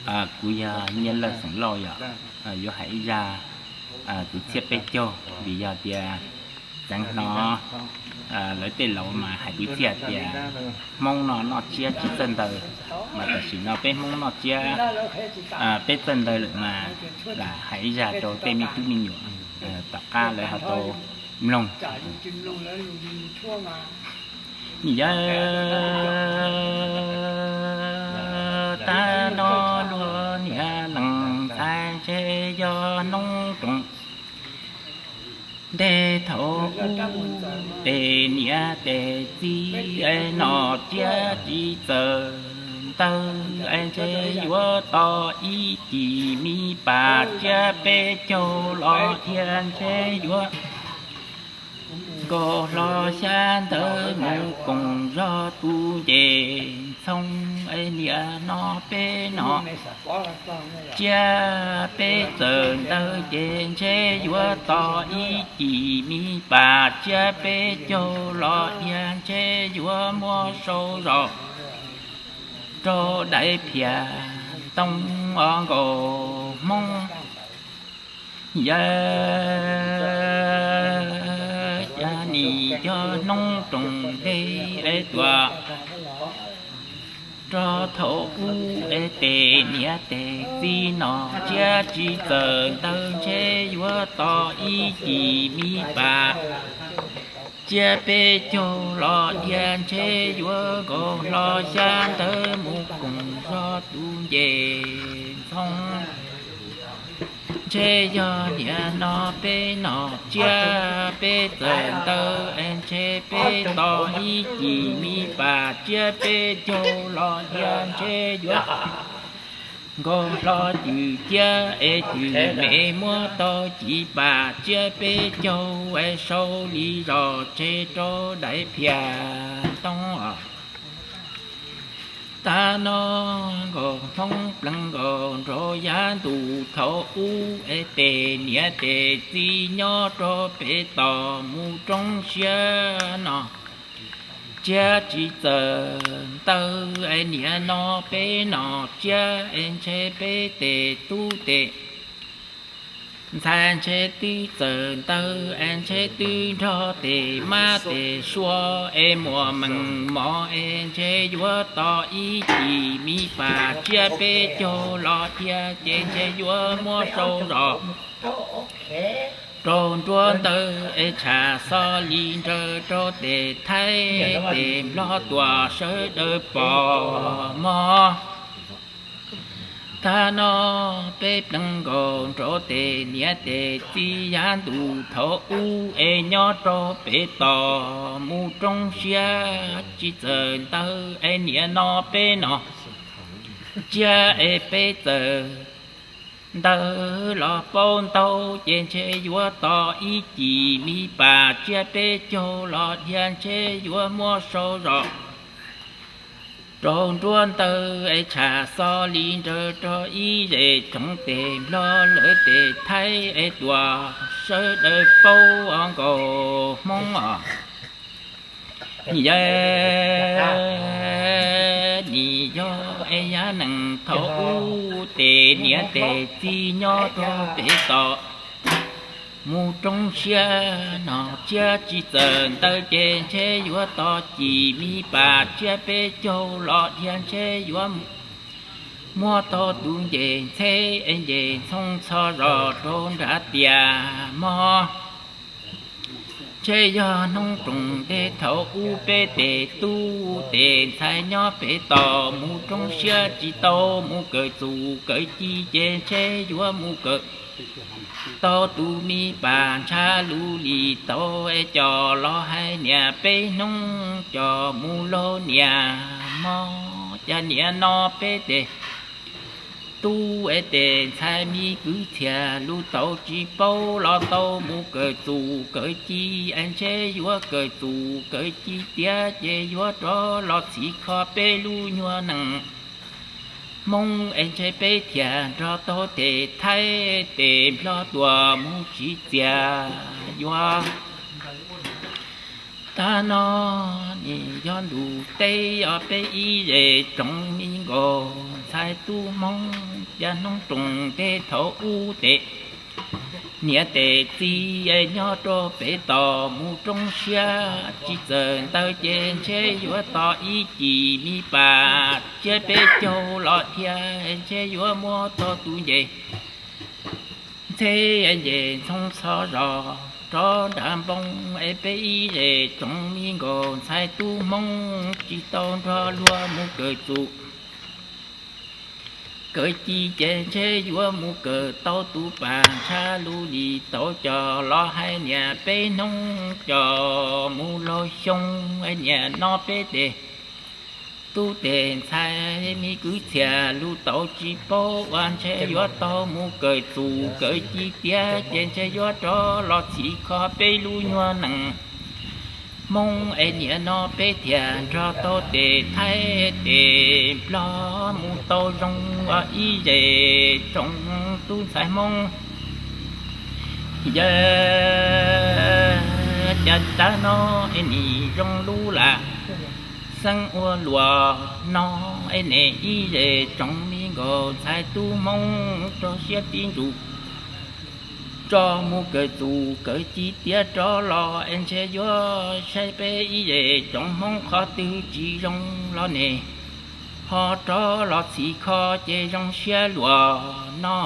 Kuv yog Nyiaj Lawj xeem Lauj yom. Yuav hais ib zaj kwv txhiaj peb caug vim yog tias txeev hnov lawv tej laus mas hais kwv txhiaj tias Hmoob no noj tsiab tsis txawj ntawv, mas tam sim no peb Hmoob noj tsiab peb txawj ntawv lawm mas lam hais ib zaj rau tej me tub me nyuam tom qab lawv ho tau mloog. Yawg, tag no luag niam leej ntxhais ntshe yog noob roos. Ntej thaum ub tes niam tes txiv noj tsiab tsis txawj ntawv es ntshe yuav tau ib cim me pas tsiab peb caug los dhia ntshe yuav nkaus hlo xyab ntawv mus koom zog tus nce ntxhoo es niam no peb no tsiab peb txawj ntawv ces ntshe yuav tau ib cim me pas tsiab peb caug los dhia ntshe yuav muab sau zog rau daim phiaj ntoo os nkauj Hmoob. Yawg, cas nim yog noob roos ntej es tuaj rau thaum ub es tes niam tes txiv noj tsiab tsis txawj ntawv ntshe yuav tau ib cim me pas tsiab peb caug los dhia ntshe yuav nkaus hlo xyab ntawv mus koom zog tus nce ntxhoo. Ntshe yog niam no peb noj tsiab peb txawj ntawv es ntshe peb tau ib cim me pas tsiab peb caug los dhia ntshe yuav nkaus hlo cwm ciab es cwm me muab tau cim pas tsiab peb caug es sau li zog tseg rau daim phiaj ntoo os. Tag no nkauj Hmoob pleev nkaus nraug yav ntuj thaum ub es tes niam tes txiv nyob rau pem toj mus roob siab no tsiab tsis txawj ntawv es niam no peb noj tsiab es ntshe peb tes tub tes ntxhais ntshe twb txawj ntawv es ntshe twb nrog tes mab tes suav es muaj meej mom es ntshe yuav tau ib cim me pas tsiab peb caug los dhia ces ntshe yuav muab sau zog rau nruab ntawd es tsham xov li nraws rau tes Thaib tes Nplog tuaj sawv daws pom mog. Tag no peb pleev nkaus nraug tes niam tes txiv yav ntuj thaum ub es nyob rau pem toj mus roob siab tsis txawj ntawv es niam no peb noj tsiab es peb txawj ntawv los paub ntau ces ntshe yuav tau ib cim me pas tsiab peb caug los dhia ntshe yuav muab sau zog rau nruab ntawd es tsham xov li nraws rau ib zej tsoom tes Nplog lawv tes Thaib es tuaj sawv daws paub os nkauj Hmoob os. Yawg, nim yog es yav neej thaum ub tes niam tes txiv nyob rau pem toj mus roob siab noj tsiab tsis txawj ntawv ces ntshe yuav tau cim me pas tsiab peb caug los dhia ntshe yuav muab tau tus nce ntxhee es nce ntxhoo txhos zog rau nram tiaj mog. Ntshe yog noob roos ntej thaum ub peb tes tub tes ntxhais nyob pem toj mus roob siab tsis tau mus kawm txuj kawm ci ces ntshe yuav mus kawm tau tus me pas ntshav lus li tau es coj los hais niam peb hnub coj mus laug niam mog. Cas niam no peb tes tub es tes ntxhais me kwv txhiaj lus tau tsis paub los tau mus kawm txuj kawm ci es ntshe yuav kawm txuj kawm ci tiav ces yuav rov los txhim kho peb lub nyuag neej Hmoob es ntshe peb thiaj nrog tau tes Thaib tes Nplog tuaj mus tsim txiaj yuav. Tag no nim yog ntuj teb os peb ib zej tsoom me nkauj ntxhais tub Hmoob, cas hnub roos tej thaum ub tes niam tes txiv nyob rau pem tos mus roob siab, tsis txawm ntawd ces ntshe yuav tos ib cim me pas tsiab peb caug los thiab, ntshe yuav muab tau tus nce ntxhe nce ntxhoo txho zos rov nram npoo. Es peb ib zes tsoom me nkaus ntxhais tub Hmoob tsis tau nrog luag mus kawm txuj kawm ci ces ntshe yuav mus kawm tau tus pas ntsha lus li tau cov los hais niam peb hnub cov mus laug xyoo. Niam no peb tes tub tes ntxhais me kwv txhiaj lus tau tsis paub ua ntshe yuav tau mus kawm txuj kawm ci tiav ces ntshe yuav rov los txhim kho peb lub nyuag neej Hmoob. Es niam no peb thiaj nrog tau tes Thaib tes Nplog mus tau zoo ua ib zes tsoom tub ntxhais Hmoob. Yog cas tav no es nim zoo lub lam xeeb ua luaj no, es nim ib zes tsoom me nkaus ntxhais tub Hmoob rau siab tib ntsum tso mus kawm txuj kawm ci tiav rov los es ntshe yuav saib peb ib zes tsoom Hmoob qhov twg tsis zoo los nim ho rov los txhim kho ces zoo siab luaj no.